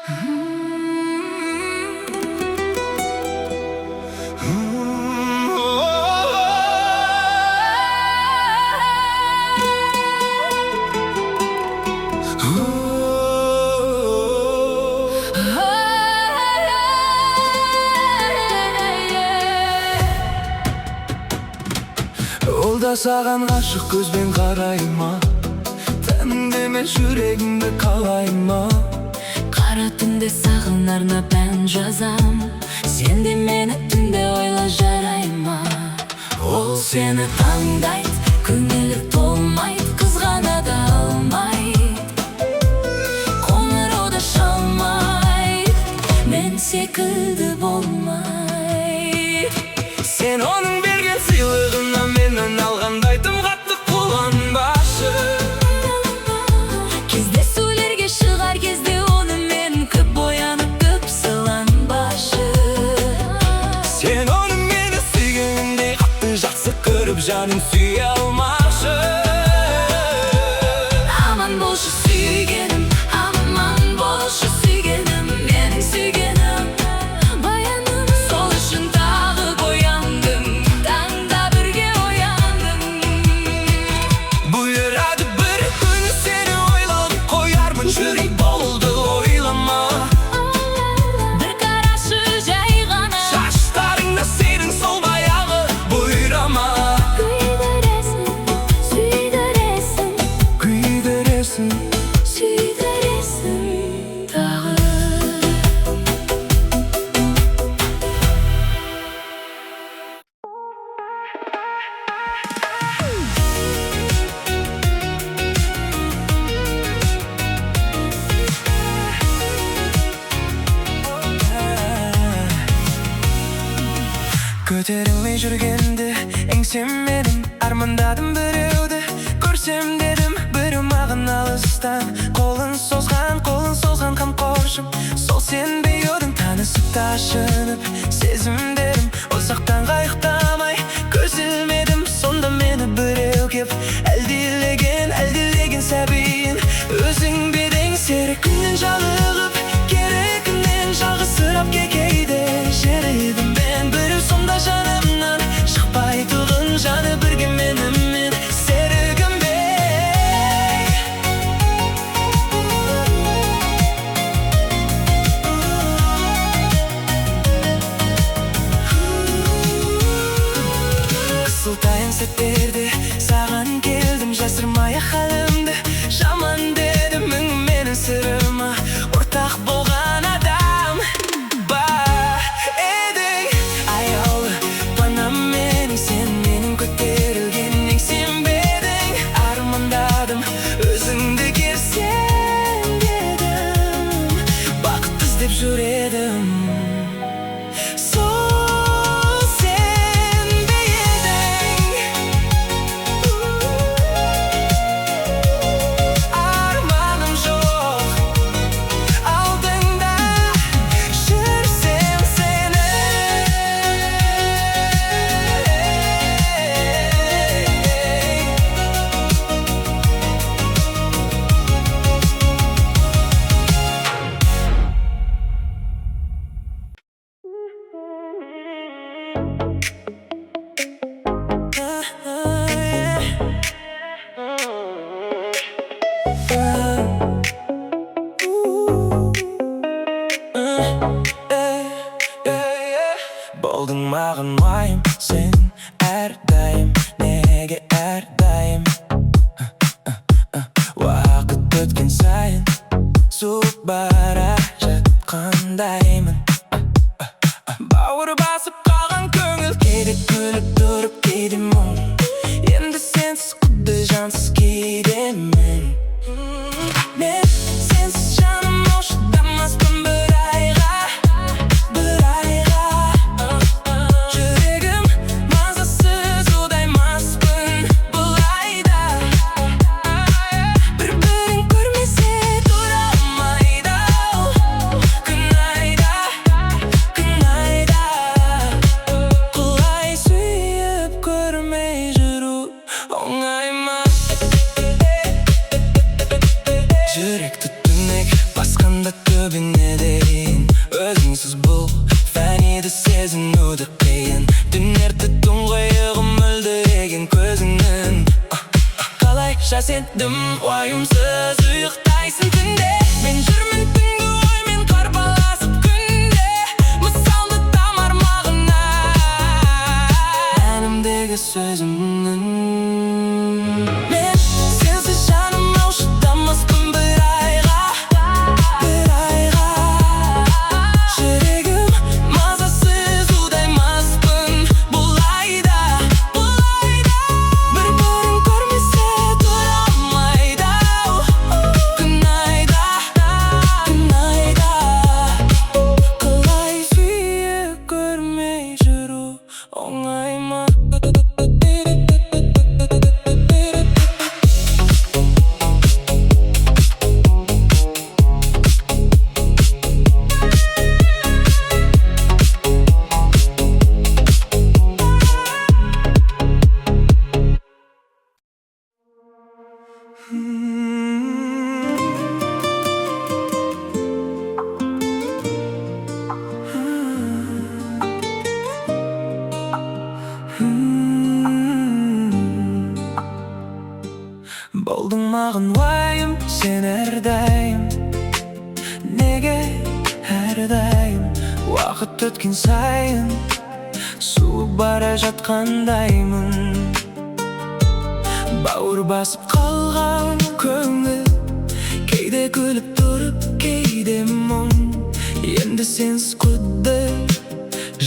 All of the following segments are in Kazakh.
Ол да саған ғашық көзбен қарай ма? Тәніңді емес, жүрегіңді қалай ма? Қара түнде саған арнап ән жазам. Сен де мені түнде ойла, жарай ма? Ол сені таңдайды, көңілі толмайды. Қызғана да алмайды, қоңырау да шалмайды. Мен секілді болмайды. Сен оның берген сыйлығына менен алғандай тым қатты қуанбашы. Кездесулерге шығар кезде онымен көп боянып, көп сыланбашы. Сен оны мені сүйгеніндей қатты жақсы көріп, жанын сүйе алмашы. Аман болшы, сүйгенім, аман болшы, сүйгенім, менің сүйгенім, баяным. Сол үшін тағы бояндым, таңда бірге ояндым. Бұйырады бір күні сені ойлауды қоярмын. Жүрек, болды, ойлама. Бір қарашы жай ғана. Шаштарыңда сенің сол баяғы бұйрама. Күйдіресің, сүйдіресің. Күйдіресің. Сүйдіресің тағы. Көтерілмей жүргенде еңсем менің, армандадым біреуді көрсем дедім. Біреу маған алыстан қолын созған, қолын созған қамқоршым сол сен бе едің? Танысып та ашынып сезімдерім, ұзақтан қайықтамай көз ілмедім. Сонда мені біреу кеп әлдилеген, әлдилеген сәбиін өзің бе едің? Серікіңнен жалығып, керегіңнен жалғызсырап, кейде жерідім мен. Біреу сонда жанымнан шықпайтұғын, жаны бірге менімен серігім бе? Қысылтаяң сәттерде саған келдім, жасырмай ақ халімді жаман дедім. Менің сырыма ортақ болған адам ба едің? Аяулы панам менің, сен менің көтерілген еңсем бе едің? Армандадым өзіңді көрсем дедім, бақыт іздеп жүр едім. Сол сен бе едің? Арманым жоқ алдыңда жүрсем сені. Болдың маған уайым сен әрдайым, неге әрдайым? Уақыт өткен сайын суып бара жатқандаймын. Бауыр басып қалған көңіл кейде күліп тұрып, кейде мұң. Енді сенсіз құдды жансыз кейдемін мен. Сенсіз, жаным ау, шыдамаспын бір айға, бір айға. Жүрегім мазасыз ұдаймаспын бұлай да. Бір бірін көрмесе тұра алмайды ау. Күн айда, күн айда. Құлай сүйіп көрмей жүру оңай ма? Басқанда түбіне дейін. Өзіңсіз бұл фәниді сезіну де қиын. Түнерді тұңғиығы мөлдіреген көзіңнің. Қалайша сендім, уайымсыз ұйықтайсың түнде. Мен жүрмін түнгі оймен қарбаласып күнде. Мысалды тамар мағына әнімдегі сөзімнің. Мен сенсіз, жаным ау, шыдамаспын бір айға, бір айға. Жүрегім мазасыз ұдаймаспын бұл айда, бұл айда. Бір бірін көрмесе тұра алмайды ау күн айда, күн айда. Қалай сүйіп көрмей жүру оңай ма? Болдың маған уайым сен әрдайым. Неге әрдайым? Уақыт өткен сайын суып бара жатқандаймын. Бауыр басып қалған көңіл кейде күліп тұрып, кейде мұң. Енді сенсіз құдды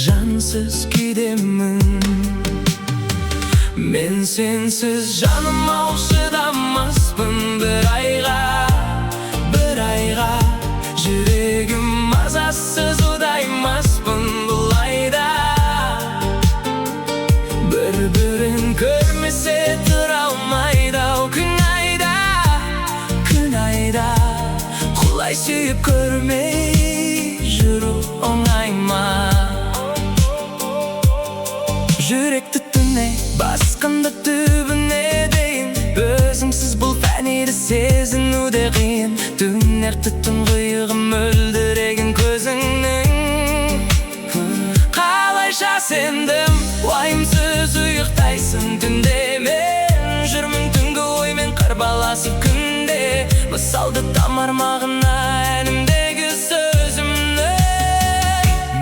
жансыз күйдемін. Мен сенсіз, жаным ау, шыдамаспын бір айға, бір айға. Жүрегім мазасыз ұдаймаспын бұл айда. Бір бірін көрмесе тұра алмайды ау күн айда, күн айда. Құлай сүйіп көрмей жүру оңай ма? Жүректі түнек басқанда түбіне дейін. Өзіңсіз бұл фәниді сезіну де қиын. Түнерті тұңғиығы мөлдіреген көзіңнің. Қалайша сендім, уайымсыз ұйықтайсың түнде. Мен жүрмін түнгі оймен қарбаласып күнде. Мысалды тамар мағына әнімдегі сөзімнің.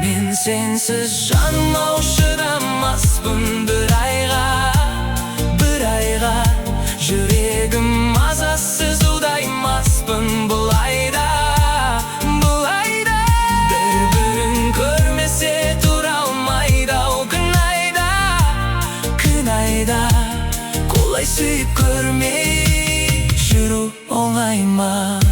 Мен сенсіз, жаным ау, шыдамаспын бір айға, бір айға. Жүрегім мазасыз ұдаймаспын бұл айда, бұл айда. Бір бірін көрмесе тұра алмайды ау күн айда, күн айда. Құлай сүйіп көрмей жүру оңай ма?